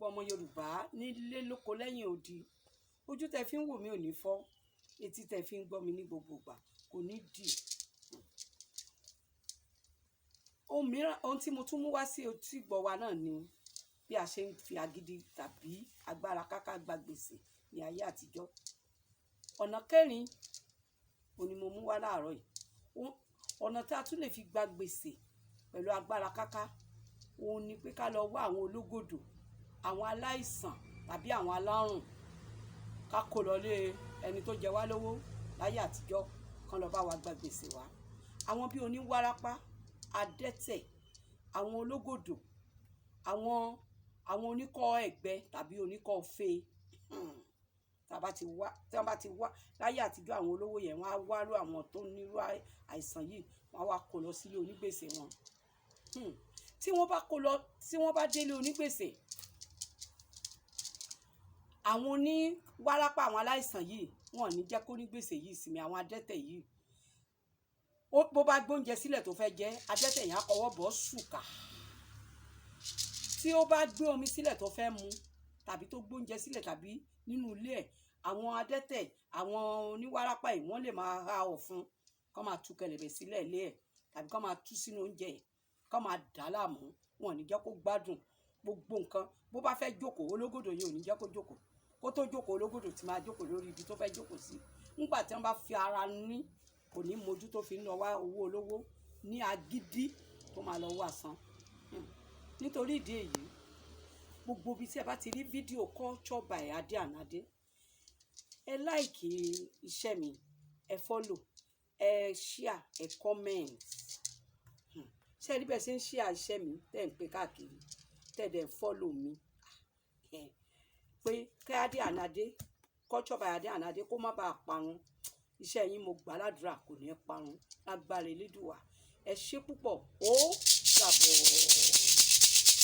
Ọmọ Yorùbá nílé lóko lẹ́yìn odi, ojú tẹ fi ń wò mí ò ní fọ́, etí tẹ fi ń gbọ́ mi ní gbogbo ìgbà kò ní dì. Ohun mìíràn, ohun tí mo tún mú wá sí etí gbọ́ wa náà ni bí a ṣe ń fi agídí tàbí agbára káká gba gbèsè ní ayé àtijọ́. Ọ̀nà kẹrin òun ni mo mú wá láàárọ̀ yìí. Ọ̀nà tí a tún lè fi gba gbèsè pẹ̀lú agbára káká, òun ni pé ká lọ wá àwọn ológòdò, àwọn aláìsàn tàbí àwọn alárùn, ká kó lọ lé ẹni tó jẹ wá lówó láyé àtijọ́, kán lọ bá wa gba gbèsè wá. Àwọn bí oníwárápá, adẹ́tẹ̀, àwọn ológòdò, àwọn oníkọ́ ẹ̀gbẹ tàbí oníkọ́ fe. Tá bá ti wá, tí wọ́n bá ti wá láyé àtijọ́, àwọn olówó yẹn wọ́n á wá rú àwọn tó nírú àìsàn yìí, wọ́n á wá kó lọ sílé onígbèsè wọn. Tí wọ́n bá kó lọ, tí wọ́n bá délé onígbèsè, àwọn oníwárápá, àwọn aláìsàn yìí, wọ́n ò ní jẹ́ kó onígbèsè yìí sinmi. Àwọn adẹ́tẹ̀ yìí, bó bá gbóúnjẹ sílẹ̀ tó fẹ́ jẹ, adẹ́tẹ̀ yẹn á kọwọ́ bọ̀ sùkà. Tí ó bá gbé omi sílẹ̀ tó fẹ́ mu tàbí tó gbóúnjẹ sílẹ̀ tàbí nínú ilé ẹ̀, àwọn adẹ́tẹ̀, àwọn oníwárápá yìí, wọ́n lè máa há ọ̀fun, kán máa tú kẹ̀lẹ̀bẹ̀ sílẹ̀ ilé ẹ̀ tàbí kán máa tú sínú oúnjẹ ẹ̀, kán máa dà á láàmú. Wọn ò ní jẹ́ kó gbádùn gbogbo nǹkan. Bó bá fẹ́ jókòó, ológòdò yẹn ò ní jẹ́ kó jókòó. Kó tó jókòó, ológòdò tí máa jókòó lórí ibi tó fẹ́ jókòó sí. Nígbà tí wọ́n bá fi ara ní, kò ní mojú tó fi ń lọ wá owó olówó ní agídí tó máa lọ wá san. Nítorí ìdí èyí, gbogbo ibi tí ẹ bá ti rí fídíò Culture by Ade and Ade, ẹ like iṣẹ́ mi, ẹ follow, ẹ share, ẹ comment. Ṣé ẹ rí bẹ́ẹ̀ ṣe ń share iṣẹ́ mi, tẹ́ ń pín káàkiri, tẹ́ dẹ̀ ń follow mi? Pé kí Ade and Ade, Culture by Ade and Ade, kó má bàa parun. Iṣẹ́ yín, mo gbà ládùrá, kò ní parun lágbára Elédùwà. Ẹ ṣé púpọ̀, ó dàbọ̀.